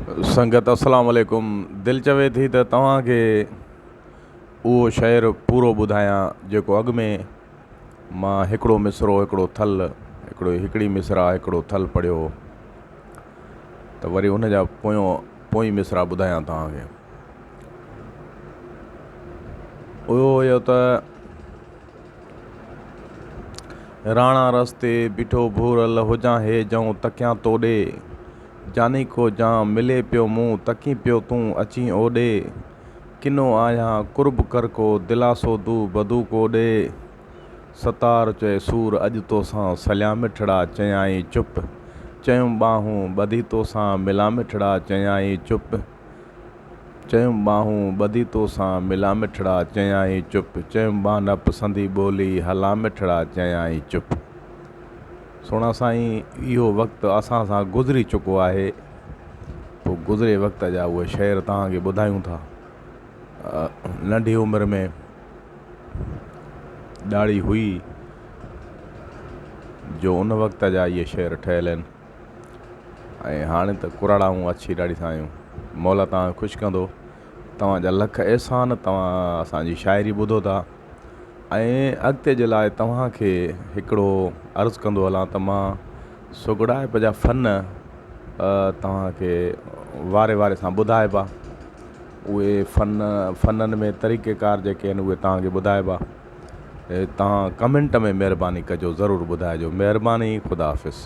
سنگت السلام عليڪم دل چوي ٿي ته توهان کي اهو شعر پورو ٻڌايان جيڪو اڳ ۾ مان هڪڙو مصرعو هڪڙو ٿل هڪڙو هڪڙي مصرع هڪڙو ٿل پڙهيو هو ته وري ان جا پويون پوئين مصرع ٻڌايان توهان کي اهو هيو ته راڻا رستي بيٺو ڀورل هجان هي جئون تڪيان توڏي جاني ڪو جان ملي پيو مون تڪين پيو تون اچين اوڏي ڪنو آهيان قرب ڪر ڪو دلاسو دو بدو ڪو ڏي ستار چئي سور اڄ توسان سليان مٺڙا چيائين چپ چيم ٻانهون ٻڌي توسان ملان مٺڙا چيائين چپ چيم ٻانهون ٻڌي توسان ملان مٺڙا چيائين چپ چيم ٻانهپ سندي ٻولي هلان مٺڙا چيائين چپ سهڻا سائين اهو وقت اسان سان گذري چڪو آهي پوء گذري وقت جا اهي شعر توهان کي ٻڌايون ٿا ننڍي عمر ۾ ڏاڙهي هئي جو ان وقت جا اهي شعر ٺهيل آهن ۽ هاڻي ته ڪراڙا آهيون اڇي ڏاڙهي سان آهيون مولا توهان کي خوش ڪندو توهان جا لک احسان توهان اسان جي شاعري ٻڌو ٿا ۽ اڳتي جي لاء توهان کي هڪڙو عرض ڪندو هلان ته مان سگهڙائپ جا فن توهان کي واري واري سان ٻڌائبا اهي فن فنن ۾ طريقيڪار جيڪي آهن اهي توهان کي ٻڌائبا توهان ڪمينٽ ۾ مهرباني ڪجو ضرور ٻڌائجو مهرباني خدا حافظ.